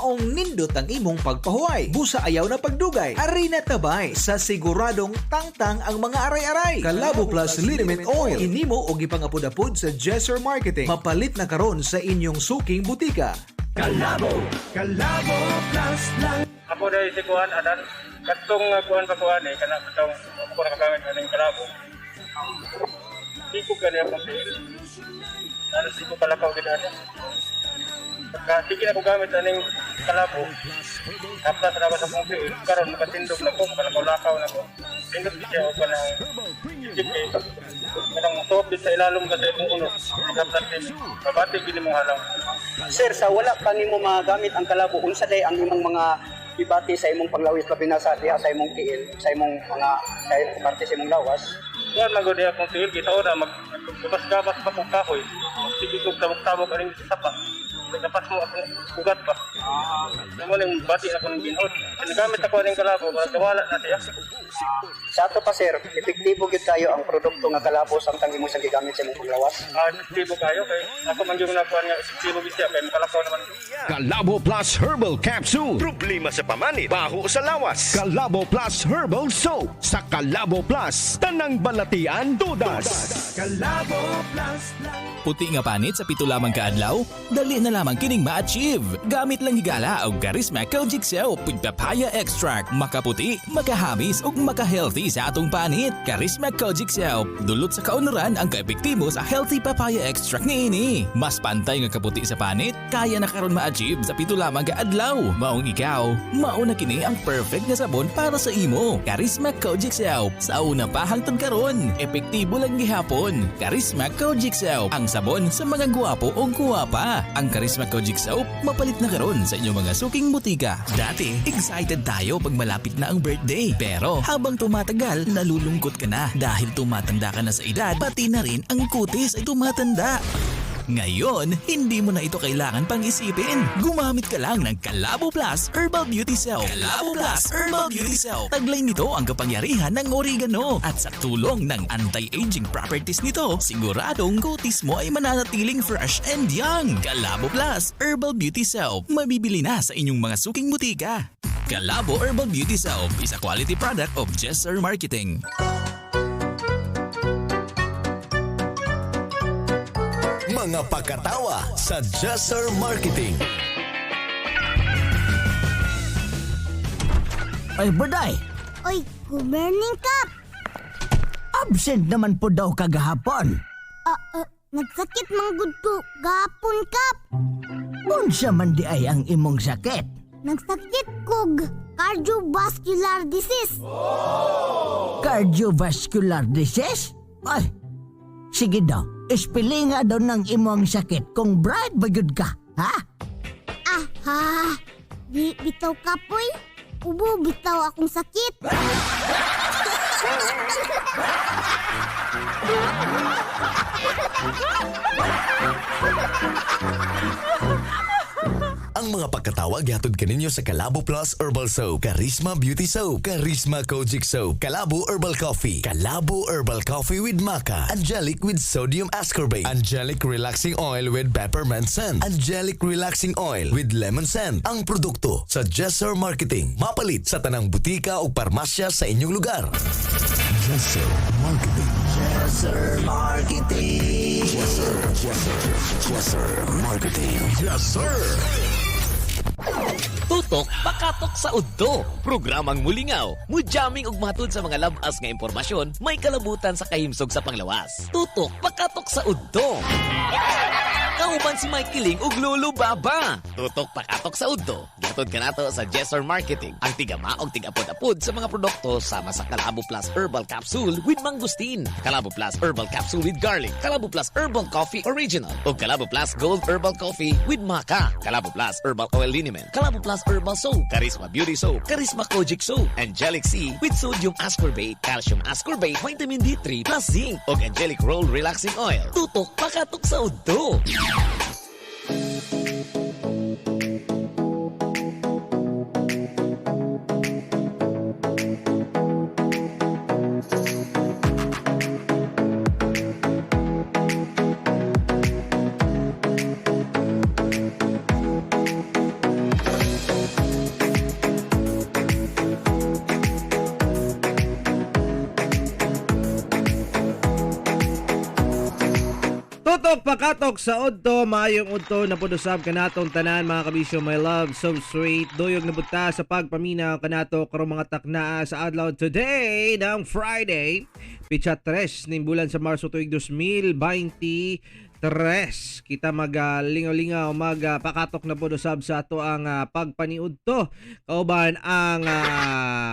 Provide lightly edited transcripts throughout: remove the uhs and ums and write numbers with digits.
Maong nindot ang imong pagpahuway. Busa ayaw na pagdugay. Ari na tabay sa siguradong tangtang ang mga aray-aray. Kalabo Plus Liniment Oil. Inimo og ipangapud-apud sa Jesser Marketing. Mapalit na karon sa inyong suking butika. Kalabo, Kalabo Plus lang. Ako dahil si Kuan Adan, katong kuan pa kuan eh, kana katong ako nakagamit aning kalabo. Di ko gani akong tiil. Ano di ko kalakaw gid ani. Pagka sige na ko gamit aning kalabo, haplas na ako sa akong tiil, karon makatindog na ko, makalakaw-lakaw na ko. Tindog di siya og kanang sige kanang suot sa ilalom kasi akong ulo. Haplas din. Mabati gid imong halang. Sir, sa wala pa nimo magamit ang kalabo, unsa day ang imong mga ibati sa imong panglawis, labi na sa diha sa imong tiil, sa imong mga sa parte sa imong lawas? Kuan man gud akong tiil kita ora mag gabas-gabas pa kong kahoy. Sige kog tabok-tabok aning sapa. Nagapas mo akong ugat pa. Mo ning bati ako ng ginhod. Ginagamit ako aning kalabo, kawala na siya. Sa ato pa sir, epektibo gyud kayo ang produkto nga kalabo samtang imo siyang gigamit sa imong panglawas. Ah, epektibo kayo kay ako man gyud nakuan nga epektibo gyud siya kay makalakaw naman. Kalabo Plus Herbal Capsule. Problema sa pamanit, baho sa lawas. Kalabo Plus Herbal Soap. Sa Kalabo Plus, tanang balatian dudas. Kalabo Plus lang. Puti nga panit sa 7 lamang kaadlaw? Dali na lamang kining ma-achieve. Gamit lang higala og Charisma Kojic Soap with papaya extract. Makaputi, makahamis ug maka-healthy sa atong panit. Charisma Kojic Soap. Dulot sa kaunuran ang kaepektibo sa healthy papaya extract niini. Mas pantay nga kaputi sa panit, kaya na karon ma-achieve sa 7 lamang kaadlaw. Maong ikaw, mao na kini ang perfect nga sabon para sa imo. Charisma Kojic Soap. Sa una pa hangtod karon, epektibo lang gihapon. Charisma Kojic Soap, ang sabon sa mga guwapo o guwapa. Ang Charisma Kojic Soap, mapalit na karon sa inyong mga suking butika. Dati, excited tayo pag malapit na ang birthday. Pero habang tumatagal, nalulungkot ka na dahil tumatanda ka na sa edad, pati na rin ang kutis ay tumatanda. Ngayon, hindi mo na ito kailangan pang isipin. Gumamit ka lang ng Kalabo Plus Herbal Beauty Soap. Kalabo Plus Herbal Beauty Soap. Taglay nito ang kapangyarihan ng oregano at sa tulong ng anti-aging properties nito, siguradong kutis mo ay mananatiling fresh and young. Kalabo Plus Herbal Beauty Soap. Mabibili na sa inyong mga suking butika. Kalabo Herbal Beauty Soap is a quality product of Jesser Marketing. Mga pakatawa sa Jesser Marketing. Ay, Buday! Oy, good morning, Kap! Absent naman po daw kagahapon. Nagsakit man gud ko gahapon, Kap. Unsa man di ay ang imong sakit? Nagsakit kog cardiovascular disease. Cardiovascular disease? Ay, sige daw. Ispilinga daw ng imong sakit kung bright ba gyud ka, ha? Ah, ha. Di bitaw kapoy. Ubo bitaw akong sakit. Ang mga pagkatawa gihatod kaninyo sa Kalabo Plus Herbal Soap, Charisma Beauty Soap, Charisma Kojic Soap, Kalabo Herbal Coffee, Kalabo Herbal Coffee with Maca, Angelic with Sodium Ascorbate, Angelic Relaxing Oil with Peppermint Scent, Angelic Relaxing Oil with Lemon Scent. Ang produkto sa Jesser Marketing. Mapalit sa tanang butika o parmasya sa inyong lugar. Jesser Marketing. Jesser Marketing. Jesser, Jesser, Jesser Marketing. Jesser. Tutok pakatok sa udto. Programang mulingaw, mujamming ug matud sa mga labas nga impormasyon, may kalabutan sa kahimsog sa panglawas. Tutok pakatok sa udto. Kauban si Mike Kiling ug Lolo Baba. Tutok pakatok sa udto. Gihatod kanato sa Jesser Marketing, ang tigama og tigapod-apod sa mga produkto sama sa Kalabo Plus Herbal Capsule with Mangosteen, Kalabo Plus Herbal Capsule with Garlic, Kalabo Plus Herbal Coffee Original, ug Kalabo Plus Gold Herbal Coffee with Maca, Kalabo Plus Herbal Oil Liniment, Kalabo Plus Herbal Soap, Charisma Beauty Soap, Charisma Kojic Soap, Angelic C with Sodium Ascorbate, Calcium Ascorbate, Vitamin D3 plus Zinc, ug Angelic Roll Relaxing Oil. Tutok pakatok sa udto. Tutok pakatok sa udto, maayong udto na pud usab kanatong tanan, mga kabisyo, my love, so sweet. Duyog na buta sa pagpaminaw kanato karong mga taknaa sa adlaw today ng Friday, pitsa 3 ning bulan sa Marso tuig 2023. Kita magalingaw-lingaw, magpakatok na pud usab sa ato ang pagpaniudto kauban ang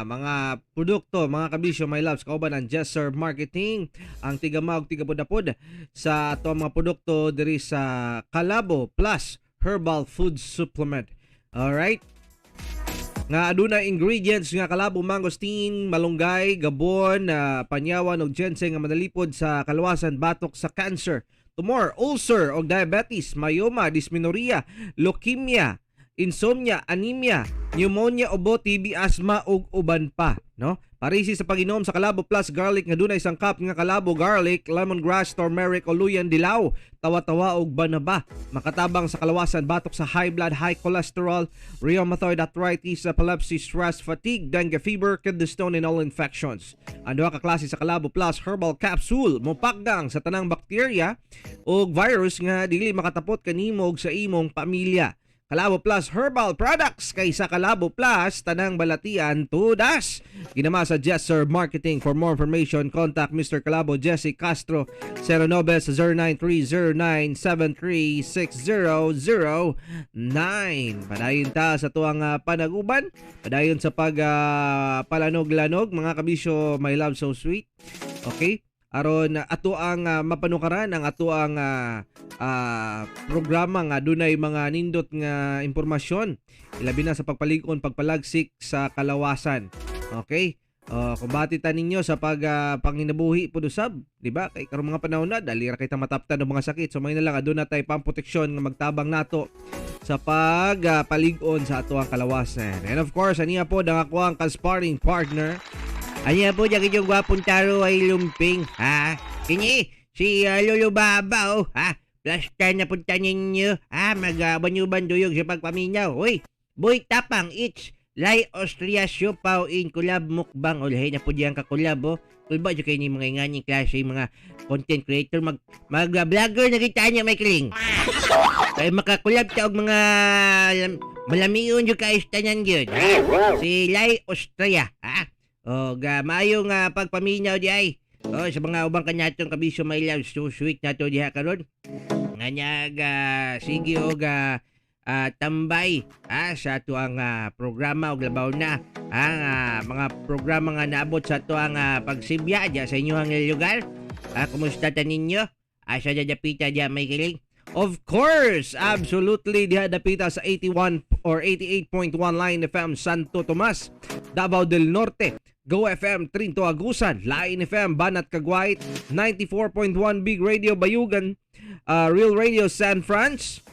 mga produkto, mga kabisyo, my loves, kauban ang Jesser Marketing, ang tigamag tigapod-apod sa ato ang mga produkto diri sa Kalabo Plus Herbal Food Supplement. Alright? Nga aduna ingredients nga kalabo, mangosteen, malunggay, gabon, panyawan ug ginseng nga manalipod sa kaluwasan batok sa cancer, tumor, ulcer ug diabetes, myoma, dysmenorrhea, leukemia, insomnia, anemia, pneumonia, ubo, TB, asthma ug uban pa, no? Parisi sa pag-inom sa Kalabo Plus Garlic nga dunay sangkap nga kalabo, garlic, lemongrass, turmeric o luyan dilaw, tawa-tawa ug banaba. Makatabang sa kalawasan batok sa high blood, high cholesterol, rheumatoid arthritis, epilepsy, stress, fatigue, dengue fever, kidney stone and all infections. Ang duha ka klase sa Kalabo Plus Herbal Capsule mopakgang sa tanang bakterya ug virus nga dili makatapot kanimo ug sa imong pamilya. Kalabo Plus Herbal Products, kay sa Kalabo Plus tanang balatian tudas. Ginama sa Jesser Marketing. For more information, contact Mr. Kalabo Jesse Castro 09 sa 0930-973-6009. Padayon ta sa tuang panaguban. Padayon sa pag palanog-lanog, mga kabisyo, my love, so sweet. Okay? Aron ato ang mapanukaran ang ato ang programa nga dunay mga nindot nga impormasyon ilabi na sa pagpalig-on, pagpalagsik sa kalawasan. Okay? Kumbati ta ninyo sa pag panginabuhi pud usab, di ba? Kay karong mga panahon na dali ra kita mataptan og mga sakit. So may na lang aduna tay pamproteksyon nga magtabang nato sa pag palig-on sa ato ang kalawasan. And of course, aniya po ang ako ang ka-sparring partner. Aniya po, dyan yung gwapong taro ay lumping, ha? Kini, si Lolo Baba, oh, ha? Plus 10 na punta ninyo, ha? Mag-banyuban duyog sa pagpaminaw. Uy, Boy Tapang, it's Lai Austria Siopaw in Collab Mukbang. O, lahi na po diyan ka-collab, oh. Kulba, dyan kayo ni mga inganing klase, mga content creator, mag-vlogger na kita niya, may kiling. Kaya makakulab ta og mga malamion yung kaistanan yun. Ha? Si Lai Austria, ha? O, maayong pagpaminaw di ay. O, sa mga ubang kanyatong kabisyo, my love, so sweet na to diha karon. Nga niyag, sige og tambay sa ato ang programa og labaw na ang mga programa nga naabot sa ato ang pagsibya diya sa inyong lugar. Kumusta ta ninyo? Asa dapita diya may kiling? Of course, absolutely diha dapita sa 81 or 88.1 Line FM Santo Tomas, Davao del Norte, Go FM Trinto Agusan, Line FM Banat Caguait, 94.1 Big Radio Bayugan, Real Radio San Franz,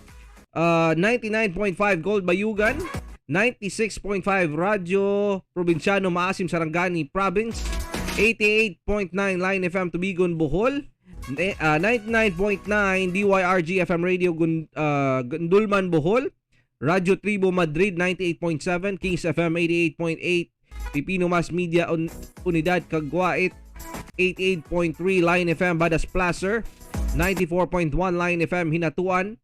99.5 Gold Bayugan, 96.5 Radyo Probinsyano Maasim Sarangani Province, 88.9 Line FM Tubigon Bohol, 99.9 DYRG FM Radio Gundulman Bohol, Radyo Tribo Madrid 98.7, Kings FM 88.8, Pipino Mass Media Unidad Caguait 88.3, Line FM Badas Placer, 94.1 Line FM Hinatuan,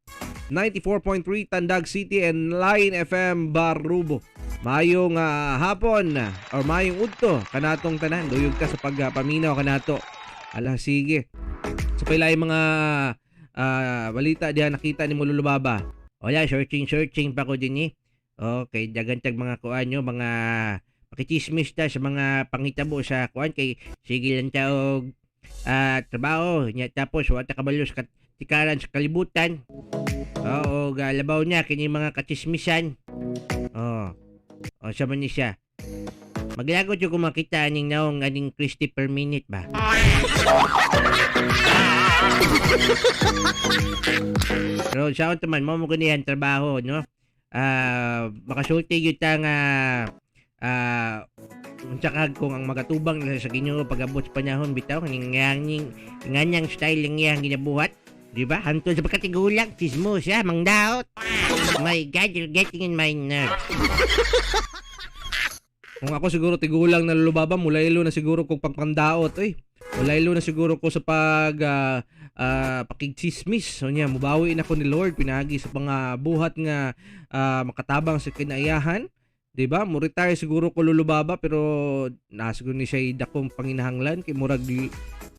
94.3 Tandag City and Line FM Barubo. Mayong hapon or mayong udto kanatong tanan. Duyog ka sa pagpaminaw kanato. Ala sige. So pila yung mga balita diha nakita ni Lolo Baba. Wala, searching pa ko din eh. Okay, dagantag mga kuan nyo, mga pakichismis ta sa mga pangitabo sa kuan kay sige lang ta og trabaho nya tapos wa ta kabalo sa tikaran sa kalibutan. Oo, labaw niya kini mga kachismisan. Oh. Oh, sa man ni siya. Maglagot yung kumakita aning naong aning Christy per minute ba? Pero sa man mo mo gunihan trabaho, no? Makasulti gyud ta nga unsa kag kung ang magatubang nila sa Ginoo pag-abot sa panahon bitaw kaning nganyang style lang iyang ginabuhat, di ba? Hantod sa pagkatigulang, chismosa, mangdaot. My God, you're getting in my nerves. Kung ako siguro tigulang na Lolo Baba, mulaylo na siguro kung pagpandaot. Uy, Mulaylo na siguro ko sa pag pakigchismis. So niya, mubawi na ko ni Lord pinaagi sa mga buhat nga makatabang sa kinaiyahan. 'Di ba? Mo retire siguro ko Lulubaba, pero na siguro ni siya dakong panginahanglan kay murag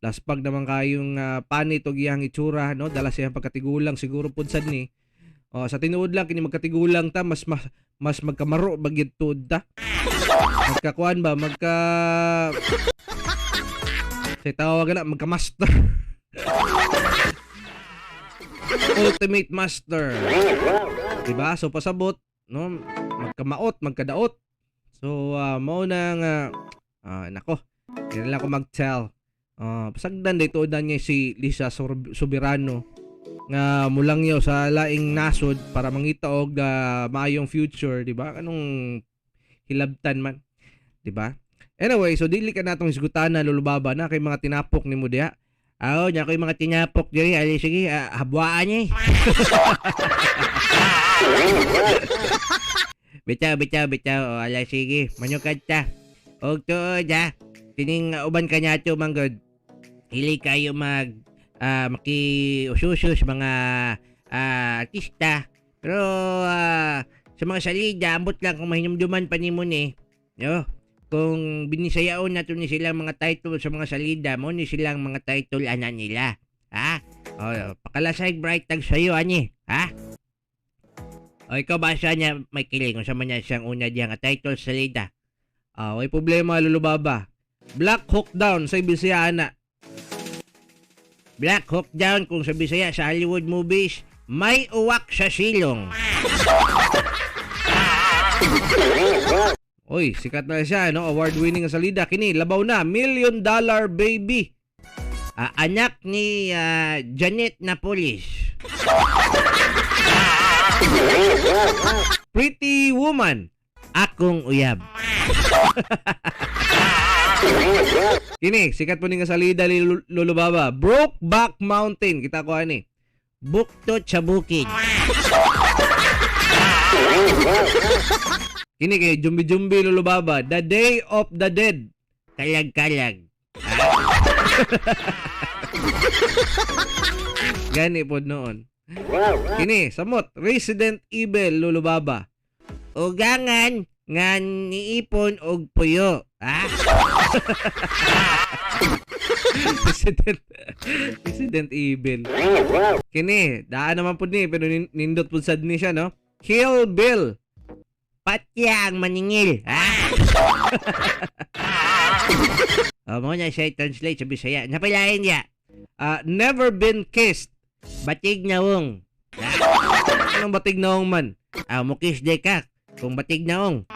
laspag naman kayong panit og iyang itsura, no? Dala siya pagkatigulang siguro pud sad ni. Oh, sa tinuod lang kini magkatigulang ta mas mas, mas magkamaro bagyod tuod ta. Magkakuan ba magka sa tawag na magka-master. Ultimate master. 'Di ba? So pasabot, no, magkamaot, magkadaot. So mao na nga nako, di na lang ako mag-tell. Pasagdan dito dan niya si Liza Soberano nga mulangyaw sa laing nasod para mangita og maayong future, di ba? Anong hilabtan man, di ba? Anyway, so dili ka natong hisgutana Lulubaba na kay mga tinapok nimo diha. Aw, nya ko'y mga tinapok diri. Ali sige, habwaan niya. Bitaw, bitaw, bitaw. O, ala sige, manyukad ta. Og tuod ha. Kining uban ka niya manggod. Hili kayo mag makiususos mga artista. Pero sa mga salida, ambot lang kung mahinumduman pa nimo ni. No? Kung binisayaon nato ni silang mga title sa mga salida mo ni silang mga title ana nila. Ha? O, pakalasay bright tag sayo ani. Ha? O ikaw ba siya niya may kiling kung sa man niya siyang una diya nga title sa salida? May problema Lulubaba. Black Hawk Down sa Bisaya ana. Black Hawk Down kung sa Bisaya sa Hollywood movies, may uwak sa silong. Oy, sikat na siya, no? Award-winning ang salida. Kini, labaw na, Million Dollar Baby. Anak ni Janet Napolis. Pretty Woman. Akong uyab. Kini, sikat po ni nga salida ni Lulubaba. Brokeback Mountain. Kita ko ani. Buktot sa bukid. Kini kay Jumbi-Jumbi Lulubaba. The Day of the Dead. Kalag-kalag. Gani po noon. Kini, samot. Resident Evil Lulubaba. Ugangan nga niipon og puyo. Ha? Resident Evil. Kini, daan naman po ni, pero nindot po sad ni siya, no? Kill Bill. Patya ang maningil. Ha? O, mo na siya i-translate sa Bisaya. Napilain niya. Never been kissed. Batig naong. Anong batig naong man? Mukis de ka. Kung batig naong.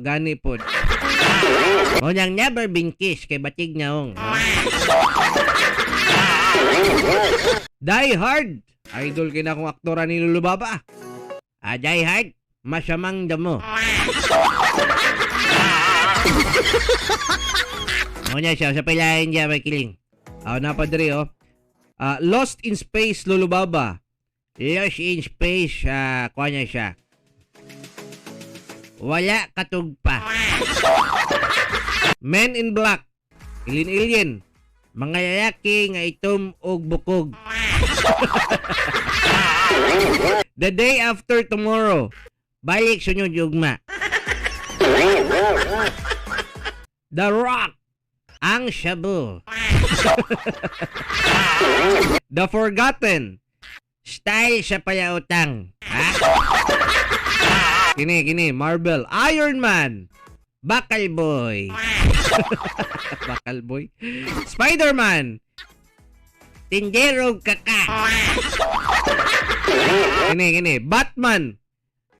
Gani po. O nang never been kissed kay batig naong. Die Hard. Idol kina akong aktora ni Lulubaba. Die Hard. Masamang damo. O na siya, sa pilahin niya may kiling. Napadre, oh. Lost in Space, Lulubaba. Lost in Space, kuha niya siya. Wala katugpa. Men in Black. Ilin-ilin. Mga lalaki nga itom og bukog. The Day After Tomorrow. Balik sunod ugma. The Rock. Ang shabu. The Forgotten. Style sa palautang. Ha? Kini, kini. Marvel. Iron Man. Bakal Boy. Bakal Boy. Spider-Man. Tindero kaka. Kini, kini. Batman.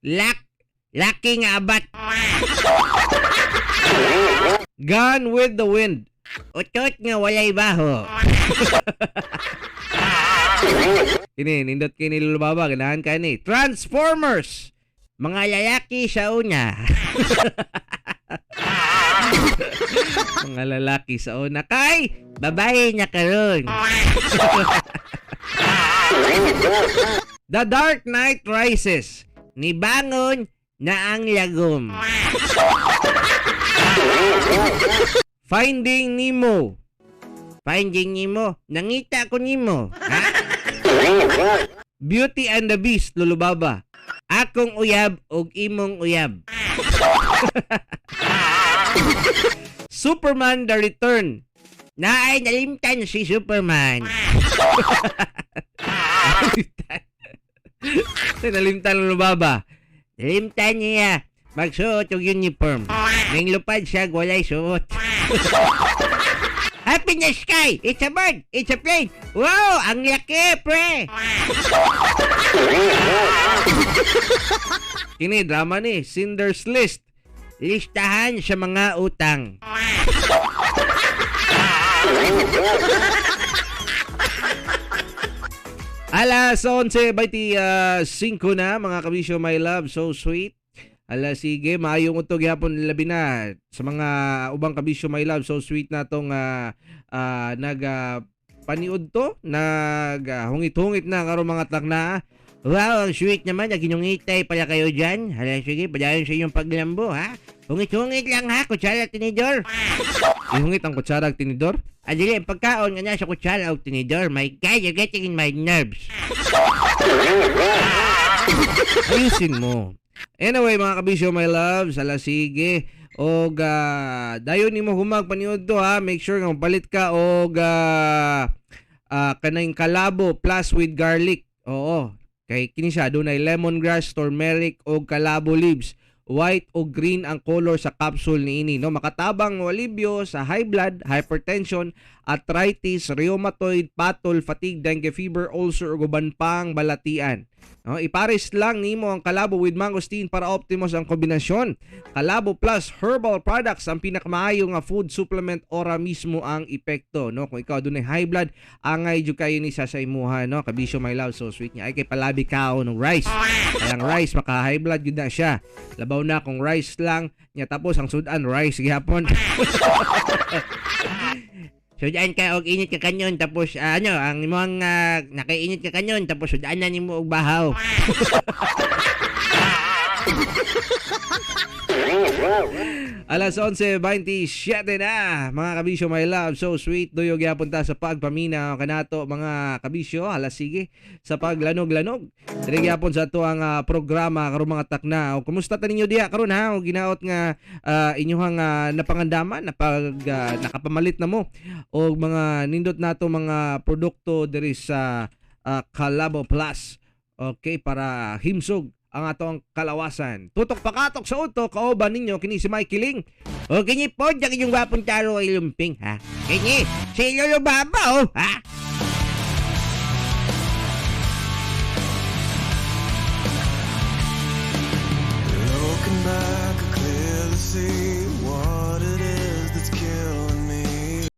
Laki nga abat. Gone with the Wind. Utot nga walay baho. Kini, nindot kini Lulubaba. Ganahan ka ni. Transformers. Mga lalaki sa una. Mga lalaki sa una. Kay! Babae na karon. The Dark Knight Rises. Nibangon na ang lagom. Finding Nemo. Finding Nemo. Nangita ko nimo. Ha? Beauty and the Beast, Lolo Baba. Akong uyab og imong uyab. Superman The Return. Naay nalimtan si Superman. Nalimtan, Lolo Baba. Nalimtan niya. Magsuot og uniform. Ning lupad siya walay suot. Up in the sky! It's a bird! It's a plane! Wow! Ang laki, pre! Kini drama ni Cinder's List. Listahan sa mga utang. Alas 11:25 na mga kabisyo, my love, so sweet. Ala sige, maayong udto gihapon labi na sa mga ubang kabisyo, my love, so sweet na tong nag paniud to, nag hungit-hungit na karon mga takna. Wow, ang sweet naman. Naginungitay pala kayo dyan. Hala, sige, padayon sa inyong paglambo, ha? Hungit-hungit lang, ha? Kutsara, tinidor. Ihungit ang kutsara ag tinidor? Adili, ang pagkaon nga nasa kutsara o tinidor. My God, you're getting in my nerves. Ayusin mo. Anyway, mga kabisyo, my loves, ala sige. Og dayon nimo humag paniud to, ha. Make sure nga mapalit ka og kanang kalabo plus with garlic. Oo. Kay kini siya dunay lemongrass, turmeric og kalabo leaves. White o green ang color sa capsule niini, no? Makatabang o alibyo sa high blood, hypertension, arthritis, rheumatoid, patol, fatigue, dengue fever, ulcer ug uban pang balatian. No, ipares lang nimo ang kalabo with mangosteen para optimus ang kombinasyon. Kalabo Plus Herbal Products ang pinakamaayo nga food supplement ora mismo ang epekto, no? Kung ikaw dunay high blood, angay jud kayo ni sa imuha, no? Kabisyo, my love, so sweet niya. Ay kay palabi kao ng rice. Kaya ang rice maka high blood gyud na siya. Labaw na kung rice lang nya tapos ang sudan rice gihapon. Sudan ka og init ka kanyon tapos ano ang imong nakainit ka kanyon tapos sudan na nimo og bahaw. Alas 11:27 na mga kabisyo, my love, so sweet. Duyog gyapon ta sa pagpamina kanato mga kabisyo. Alas sige sa paglanog-lanog. Diri gyapon sa ato ang programa karon mga takna. O, kumusta ta ninyo diha karon, ha? O ginaot nga inyuhang napangandaman napag nakapamalit na mo og mga nindot nato mga produkto diri sa Kalabo Plus. Okay, para himsog ang atong kalawasan. Tutok pakatok sa utok, kauban ninyo kini si Mike Kiling. O kini po, ang inyong gwapong taro ay lumping, ha? Kini, si Lolo Baba, oh, ha?